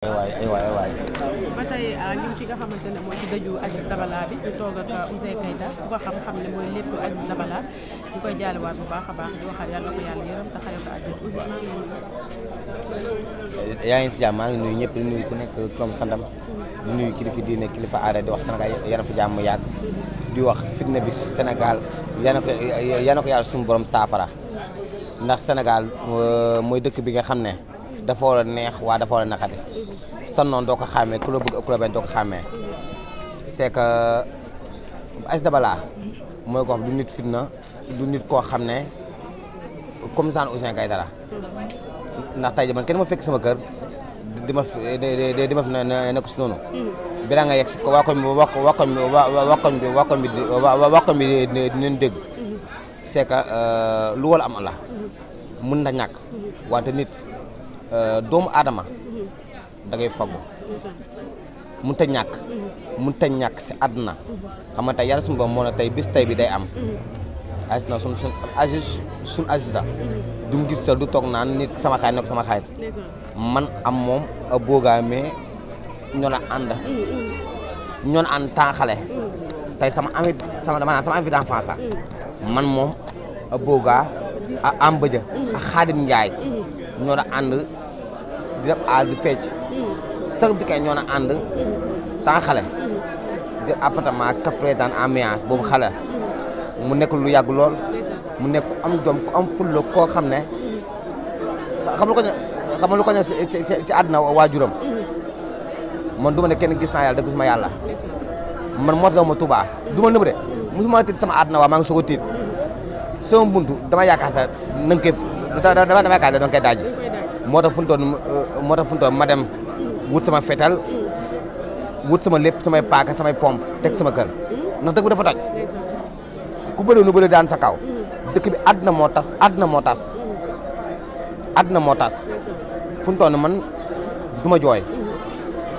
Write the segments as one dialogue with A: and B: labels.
A: waay
B: ba tey ñu ngi ci nga xamante ne mooy ci dëju Aziz Dabala bi ñu toog ak Ouzin Keita ku ko xam-xam ne mooy lépp Aziz Dabala ñu koy jaalewaat bu baax a baax di waxal yàlla ko yàlla yërëm te xale ko àjjana Ouzin maa ngi
A: yaa ngi si jàmm maa ngi nuyu ñëpp di nuyu ku nekk turam santam di nuyu kilifa diine kilifa aada di wax Sénégal yàlla fi jàmm yàgg di wax fitna bi Sénégal yal na ko yàlla suñu borom saafara ndax Sénégal mooy dëkk bi nga xam ne dafa war a neex waa dafa war a naqari sonnoon doo ko xàmmee ku la bëgg ak ku la bañ doo ko xàmmee c'est que Aziz Dabala mooy ko wax du nit fitna du nit koo xam ne comme ça Ouzin Keita ndax tey man kenn ma fekk sama kër di ma fi nekk si noonu bi nga yegg si ko wakkoñ bi dinañ dégg c'est que lu wala am la mën na ñàkk wante nit doomu aadama da ngay fagu mënut a ñàkk si àdduna xam nga tey yàlla suñu borom moo ne tey bis tey bi day am Aziz na suñ Aziz la du mu gis du toog naan nit sama xarit ne ko sama xarit man am moom a boogaamee ñoo na ànd temps xale tey sama ami d'enfance sax man moom a boogaa a am bëja a Xaadim Njaay ñoo na ànd di def aar di fecc sax bi kay ñoo na ànd temps xale di appartement kafre daan ambiance boobu xale mu nekk lu yàgg lool mu nekk ku am jom ku am fulla koo xam ne xam lu ko ne si àdduna waajuram man du ma ne kenn gis naa yàlla da gisuma yàlla man moo tax ma Tuubaa du ma nëb de musuma tiit sama àdduna waa maa ngi soog a tiit sama buntu dama yaakaar sax na nga koy dama yaakaar da nga koy daaj moo tax fu mu toon ma dem wut sama fetal wut sama lépp samay paaka samay pompe teg sama kër ndax dëkk bi dafa toj ku bëri nu bëri daan sa kaw dëkk bi àdduna moo tas fu mu toon man du ma jooy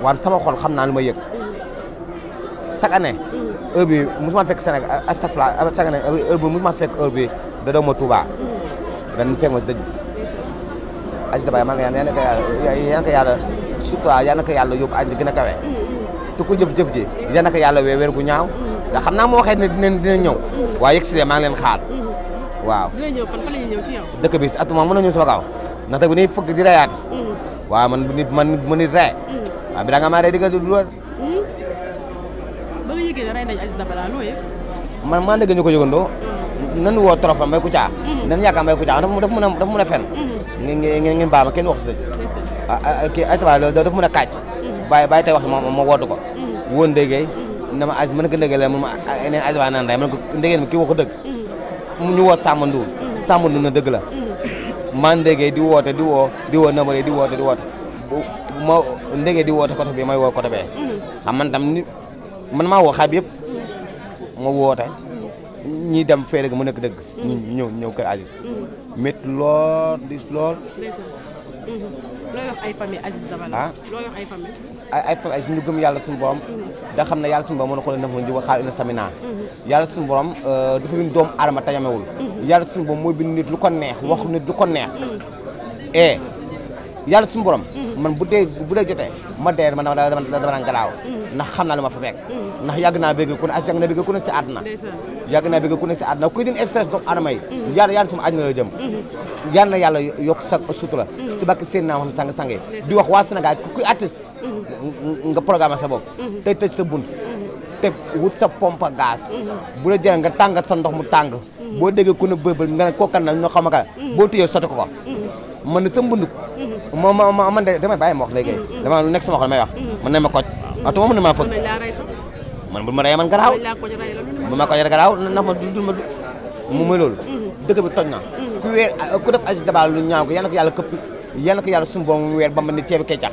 A: wante sama xol xam naa lu ma yëg chaque année heure bi musuma fekk Sénégal astafurlah chaque année heure bi musuma fekk heure bi da doon ma Touba ren fekk ma si dëj Aziz Dabala maa ngi yal na ko yàlla sutura yal na ko yàlla yóbbu ànd gën a kawe te ku jëf-jëf ji yal na ko yàlla weer gu ñaaw ndax xam naa moo waxee ne dina ñëw waaye yegg si maa ngi leen xaar waaw.
B: dina ñëw fan la ñuy ñëw ci yow.
A: dëkk bi atuma mën na ñëw sama kaw ndax dëkk bi dañuy fëgg di reyaate waaw man nit rey waaw bi da nga maa rey di nga du lool.
B: ba nga yëgee ne rey nañ Aziz Dabala loo yëg.
A: man maa dégg ñu ko yëgandoo nan woo trophée Mbaye Kouthia nan yaakaar Mbaye Kouthia dafa mën a fen ngeen baal ma kenn wax si dëgg kii Aziz Dabala dafa mën a kàcc bàyyi tey wax ma wootu ko woon ndéggéey na ma Aziz mën nga ndéggéey la mun ma neen Aziz Dabala naan rey man ko ndéggéey ma kii waxu dëgg ñu woo Samba Ndour na dëgg la man ndéggéey di woote di woo namare di woote ma ndéggéey di woote côté bi may woo côté bee xam man tam ni man maa woo xaab yëpp ma woote ñi dem fee rek mu nekk dëgg ñëw kër Aziz métti lool dis lool
B: looy wax ay famille Aziz Dabala looy wax ay famille
A: ay famille Aziz ñu gëm yàlla suñu borom da xam ne yàlla suñu borom mën na xool nafa ji waxaal ina samina yàlla suñu borom dafa bind doomu aadama tayamewul yàlla suñu borom mooy bind nit lu ko neex wax nit lu ko neex yàlla suñu borom man bu dee jotee ma dee man dama naan galaaw ndax xam naa lu ma fa fekk ndax yàgg naa bëgg ku ne Aziz yàgg naa bëgg ku ne si àdduna yàgg naa bëgg ku ne si àdduna kuy din stress doomu aadama yi yàlla suma àdduna la jëm yàlla na yàlla yokk sa sutura si bakk seen naa wax sang yi di wax waa Sénégal kuy artiste nga programme sa bopp tey tëj sa bunt te wut sa pompe gaz bu la jëlee nga tàngal sa ndox mu tàng boo déggee ku ne bëbë nga ne kookan na ñoo xam ka boo téyee sotti ko man sa mbunduk man de damay bàyyi ma wax léegi dama lu nekk sama xol may wax man ne ma koj waxtu ma mën na maa fëgg man bu ma reyee man garaaw bu ma koj garaaw ndax ma dul ma mu mooy loolu dëkk bi toj na ku def Aziz Dabala lu ñaaw ko yal na ko yàlla këpp yal na ko yàlla suñu borom weer ba mel ni ceebi kecax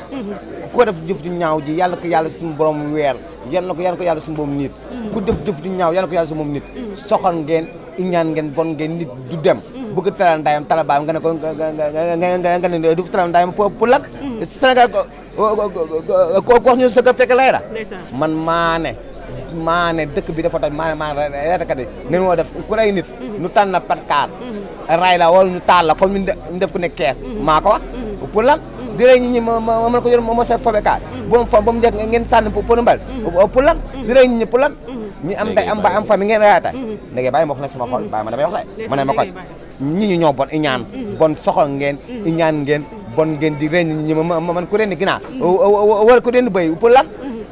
A: ku def jëf ju ñaaw ji yal na ko yàlla suñu borom weer yal na ko yàlla suñu borom nit ku def jëf ju ñaaw yal na ko yàlla suñu borom nit soxal ngeen iñaan ngeen bon ngeen nit du dem bëgg talal ndayam tala baam nga ne ko nga ne du talal ndayam pour lan Sénégal ko wax ñu sa fekk lay ra man maa ne dëkk bi dafa toj maa reetakat yi nen moo def ku rey nit nu tànn na pat kaar ray la wala ñu taal la comme ñu def ku ne kees maa ko wax pour lan di rey nit ñi ma mën ko yor moo sa fobekaar bu mu fa ba mu njëkk ngeen sànni pour mbal pour lan di rey nit ñi pour lan ñi am day am ba am famille ngeen rayaata léegi bàyyi ma ko nekk sama xol bàyyi ma damay wax de ma ne ma koy ñi ñu ñoo bon iñaan bon soxol ngeen iñaan ngeen bon ngeen di rey nit ñi ma man ku leen di ginnaaw wala ku leen di béy pour lan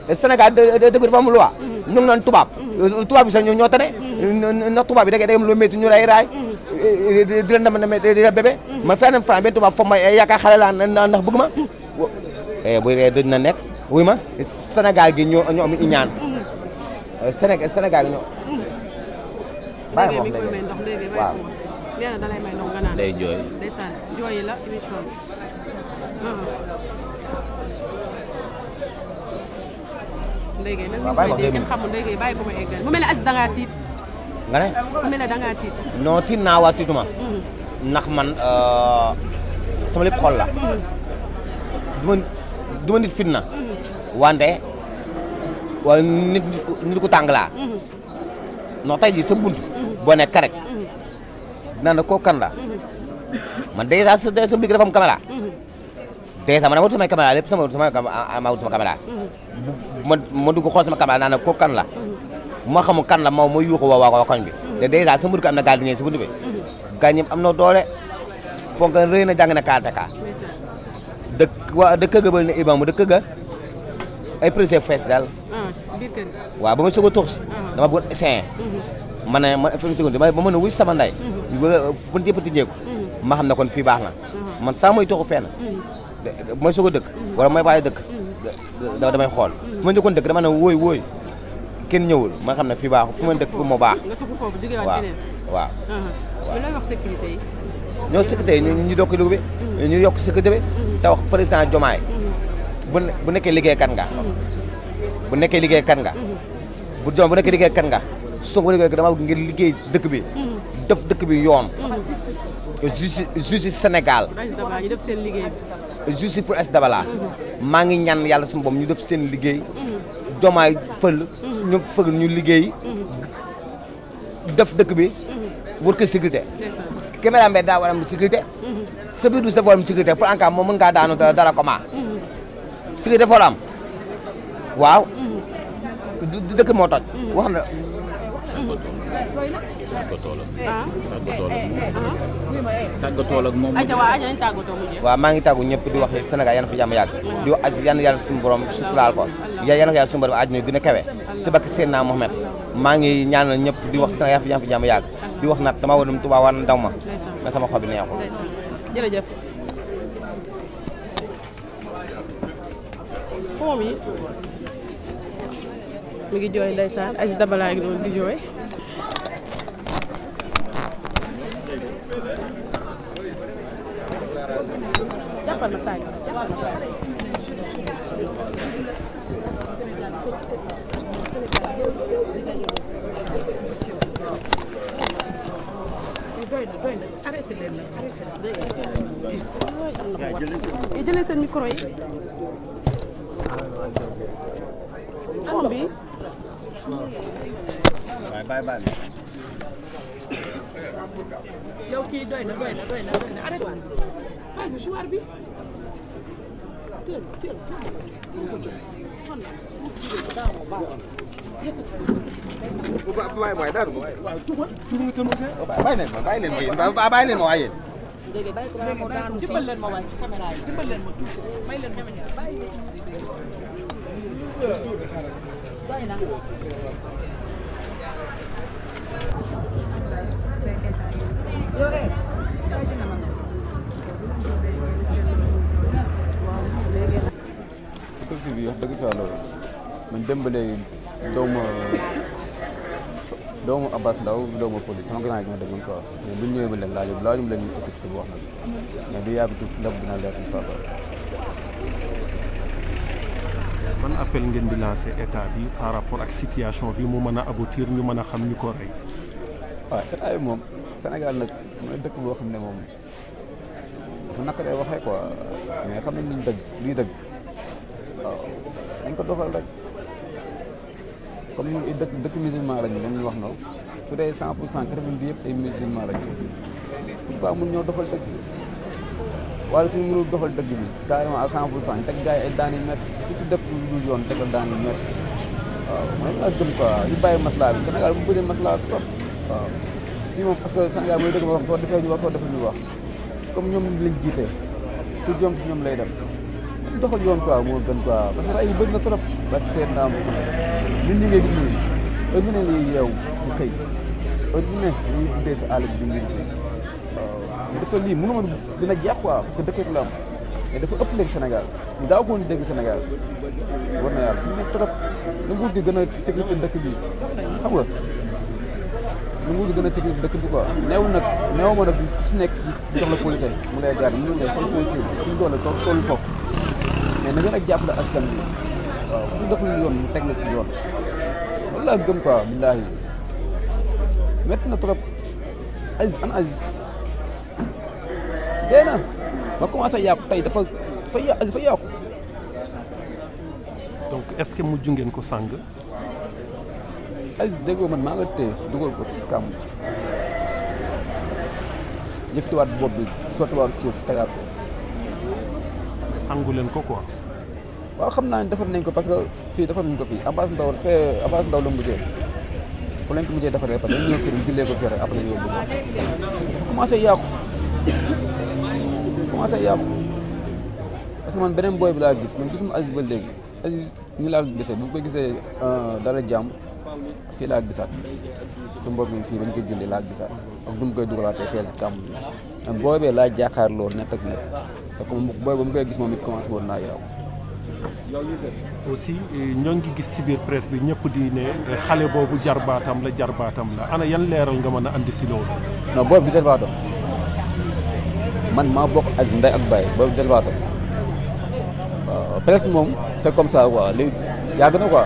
A: Sénégal dëgg dafa am loi ñu ngi naan tubaab bi sax ñoo tane ndax tubaab bi da ngay am lu métti ñu lay raay di leen dama di la bébé ma fenn franc benn tubaab foog ma yaakaar xale laa ndax bëgg ma bu dee dëj na nekk wuy ma Sénégal gi ñoo am ñaan Sénégal gi ñoo bàyyi ma wax léegi waaw
B: nee na dalay may ndox nga naan
C: day jooy
B: ndeysaan jooyi la émission ndéygé nag ñu koy dégg kenn xamul ndéygé bàyyi ko ma eggal mu mel ne Aziz da ngaa tiit
A: nga ne
B: mu mel ne da ngaa tiit
A: non tiit naa waa tiituma ndax man sama lépp xol la du ma nit fitna wante waaye nit ku tàng laa non tey jii sa bunt boo nekk rek dinaa ne koo kan la man dèjà sa mbir dafa am caméra dèjà man ma wut sama caméra lépp ma wut sama caméra ma dugg xool sama caméra naa ne koo kan la ma xamul kan la ma yuuxu waa koñ bi te dèjà sa mbir ko am na gaal di ñëw si bunt bi gaañam am na doole ponk rëy na jàng na karateka dëkk ga bëri na imam dëkk ga ay président fees daal waaw ba ma soog a tuux si dama bëggoon essayer ma ne ma fi mu seconde ba mën a wuy sama nday bunt yëpp tijjeeku ma xam ne kon fii baax na man saa mooy toxu fenn mooy soog a dëkk wala mooy bàyyi dëkk damay xool fu ma njëkkoon dëkk dama ne wóoy kenn ñëwul ma xam ne fii baax fu ma dëkk fu moo baax waaw
B: looy wax sécurité yi
A: ñoo sécurité yi ñu dokk ligu bi ñu yokk sécurité bi te wax président Diomaye bu nekkee liggéeykat nga bu nekkee liggéeykat nga bu nekkee liggéeykat nga Sonko liggéey dama bëgg ngeen liggéey dëkk bi def dëkk bi yoon justice Sénégal
B: ñu def seen liggéey
A: justice pour Aziz Dabala maa ngi ñaan yàlla suñu bopp ñu def seen liggéey Diomaye fël ñu fëgg ñu liggéey def dëkk bi wër ko sécurité caméra mbedd daa war am sécurité sa biir dus dafa war am sécurité pour en cas moom mën ngaa daanu dara comment sécurité dafa war am waaw dëkk moo toj wax na
C: tàggatoo ak moom
A: waaw maa ngi tàggu ñëpp di wax Sénégal yal na fi jàmm yàgg di wax Aziz yal na yàlla suñu borom suturaal ko yal na yàlla suñu borom àjjana gën a kawe si bakki Seydina Mohamed maa ngi ñaanal ñëpp di wax Sénégal yal na fi jàmm yàgg di wax nag dama war a Tuubaa war na daw ma mais sama xol bi neexul
B: jërëjëf moom yi mi ngi jooy ndeysaan Aziz Dabala ngi doon di jooy jàppal ma saag jàppal ma saag doy na arrêté leen nag jëlee seen micro yi moom bi
A: bye
B: yow kii doy na arrêté bàyyi mouchoir bi
A: bàyyi leen ma waaye yéen
B: léegi bàyyi ko moo daanu dimbal leen ma waay ci caméra yi dimbal leen ma may leen ma bàyyi doy na
D: fi bi wax dëgg fa yàlla man dem ba léegi doomu Abbas Ndao doomu police sama grand yi ma déggoon quoi mais bu ñu ñëwee ba leen laajum leen ñu ëpp si wax nag mais du yàgg tuuti ndax dina leer incha allah.
E: ban appel ngeen di lancé état bi par rapport ak situation bi mu mën a aboutir ñu mën a xam ñu ko rey.
D: waaw état bi moom Sénégal nag mooy dëkk boo xam ne moom dafa naka lay waxee quoi mais xam nañ luñ dëgg luy dëgg waaw dañ ko doxal rek comme ñun ay dëkk musulman lañu dañuy wax noonu su dee 100% 90 yëpp ay musulman lañu pourquoi mun ñoo doxal dëgg wala suñu mënul doxal dëgg bi carrément à 100% ñu teg gars yi ay daan yu métti ku ci def lu dul yoon tegal daan yu métti waaw man laa gëm quoi ñu bàyyi maslaa bi Sénégal bu bëree maslaa trop waaw fii moom parce que Sénégal mooy dëgg boo xam soo defee ñu wax soo defee ñu wax comme ñoom lañ jiite ku jom si ñoom lay dem doxal yoon quoi moo gën quoi parce que ray yi bëri na trop ba seet naa mo ñun ñi ngay gis nii heure bu ne lii yeew di xëy heure bu ne ñuy tuddee si àll bi di ngir si waaw mais dafa lii mënu ma dina jeex quoi parce que dëkk la am mais dafa ëpp léegi Sénégal ñu daaw ko woon dégg Sénégal war na yàlla fi mu ne trop na nguur gi gën a sécurité dëkk bi xam nga na nguur gi gën a sécurité dëkk bi quoi neewul nag neew ma nag su nekk di jox la policier mu lay garde ñu lay sol policier suñu doole toll foofu mais na gën a jàppale askan bi waaw ku deful yoon mu teg la ci yoon loolu laa gëm quoi billaahi métti na trop Aziz an Aziz dee na ba commencé yàqu tey dafa yàqu
E: donc est-ce que mujj ngeen ko sàng
D: Aziz déggoo man maa nga téye dugal ko ci kàmm yëkkatiwaat bopp bi sottiwaat suuf tegaat ko
E: sangu leen ko quoi
D: waaw xam naa ne defar nañ ko parce que fii defar nañ ko fii Abass Ndao fee Abass Ndao la mujjee fu lañ ko mujjee defaree parce que dañu ñëw fii jullee ko fii rek après yóbbu ko parce que dafa commencé yàqu parce que man beneen booy bi laa gis man gisuma Aziz ba léegi Aziz ñu laa gisee bu ko gisee dara jàmm fii laa gisaat su mbokk mi fii bañ koy julli laa gisaat ak du mu koy dugalaatee fee si kàmm bi man booy bee laa jàkkaar loolu nekk ak nekk te comme booy ba mu koy gis moom it commencé woon naa yàqu
E: aussi ñoo ngi gis ci biir presse bi ñëpp di ne xale boobu jarbaatam la ana yan leeral nga mën a andi si loolu.
D: non boobu du jarbaatam man maa bokk Aziz ndey ak baay boobu du jarbaatam waaw presse moom c'est comme ça quoi léegi yàgg na quoi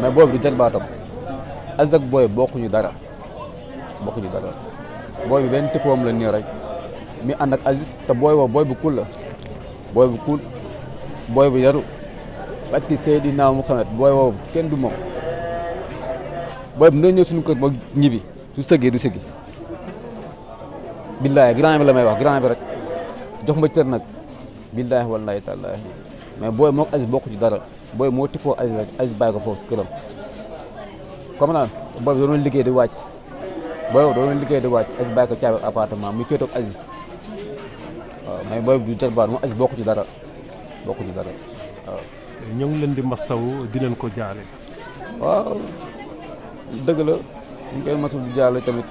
D: mais boobu du jarbaatam Aziz ak booy bokkuñu dara booy bi benn tippoom la nii rek mi ànd ak Aziz te booy boobu booy bu cool la booy bu yaru parce que Seydina Mouhamed booy boobu kenn du moom booy bu ñëw suñu kër ba ñibbi su sëggee du sëggi billaahi grand bi la may wax grand bi rek jox ma cër nag billaahi wallaahi tallaahi mais booy moog Aziz bokku ci dara booy moo tippoo Aziz rek Aziz bàyyi ko foofu si këram comme naan booy bi doon liggéey di wàcc Aziz bàyyi ko caabi appartement muy féetoog Aziz waaw mais booy bi du jarbaat moom Aziz bokku ci dara waaw.
E: ñoo ngi leen di masawu di leen ko jaale.
D: waaw dëgg la ñu ngi koy masawu di jaale tamit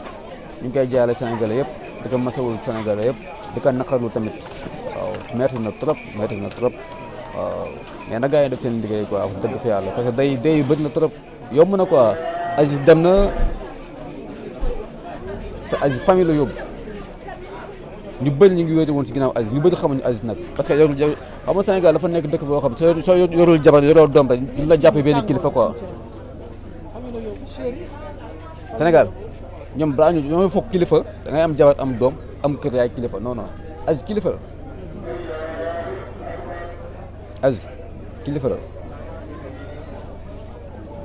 D: ñu ngi koy jaale Sénégalais yëpp di ko masawul Sénégalais yëpp di ko naqarlu tamit waaw metti na trop waaw mais na gars yi def seen liggéey quoi wax dëgg fa yàlla parce que day bëri na trop yomb na quoi Aziz dem na te Aziz famille la yóbbu. ñu bëri ñu ngi wéete woon si ginnaaw Aziz ñu bëri xamuñu Aziz nag parce que yorul xam nga Sénégal dafa nekk dëkk boo xam soo yorul jabar yoroo doom rek ñu la jàppee benn kilifa quoi Sénégal ñoom balaa ñoo foog kilifa da ngay am jabar am doom am kër yaay kilifa non Aziz kilifa la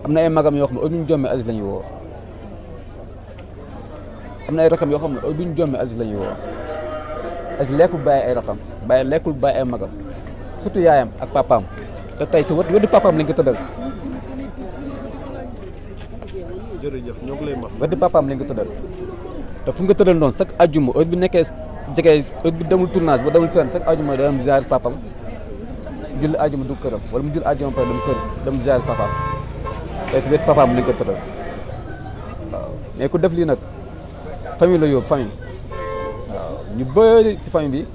D: am na ay magam yoo xam ne heure bu ñu jommee Aziz la ñuy woo am na ay rakam yoo xam ne heure bu ñu jommee Aziz la ñuy woo Aziz lekkul bàyyi ay rakam lekkul bàyyi ay magam surtout yaayam ak papaam te tey sa wetu papaam lañ ko tëddal.
E: jërëjëf ñoo ngi lay mas.
D: wetu papaam lañ ko tëddal te fu nga tëddal noonu chaque ajjuma heure bi nekkee jege heure bi demul tournage ba demul fenn chaque ajjuma da dem ziar papaam julli ajjuma du këram wala mu julli ajjuma pare dem ziar papaam tey si wetu papaam lañ ko tëddal waaw mais ku def lii nag famille la yóbbu famille. ñu bëri si famille bi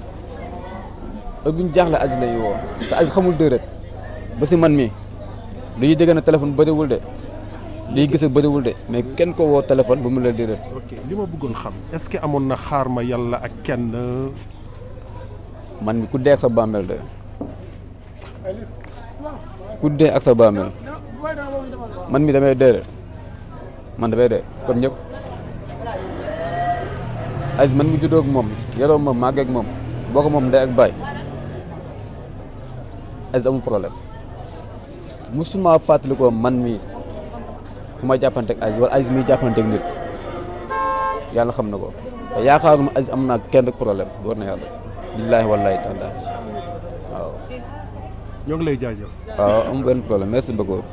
D: heure bu ñu jaaxle Aziz la ñuy woo te Aziz xamul dëgg rek ba si man mi lu ñuy dégg na téléphone bëriwul de li ñuy gis bëriwul de mais kenn ko woo téléphone ba mu la dëgg.
E: ok li ma bëggoon xam est-ce que amoon na xaar ma yàlla ak kenn.
D: man mi ku dee ak sa bàmmeel de ku dee ak sa bàmmeel man mi damay dee de man damay dee comme ñëpp. Aziz man mi juddoo ak moom yaroo moom màggee ak moom boo ko moom ndey ak baay Aziz amul problème musuma fàttali ko man mi fu ma jàppanteeg Aziz wala Aziz miy jàppanteeg nit yàlla xam na ko te yaakaaruma Aziz am naa kenn rek problème war na yàlla. billaahi wallaahi taala waaw.
E: ñoo ngi lay jaajëf.
D: waaw am benn problème merci beaucoup.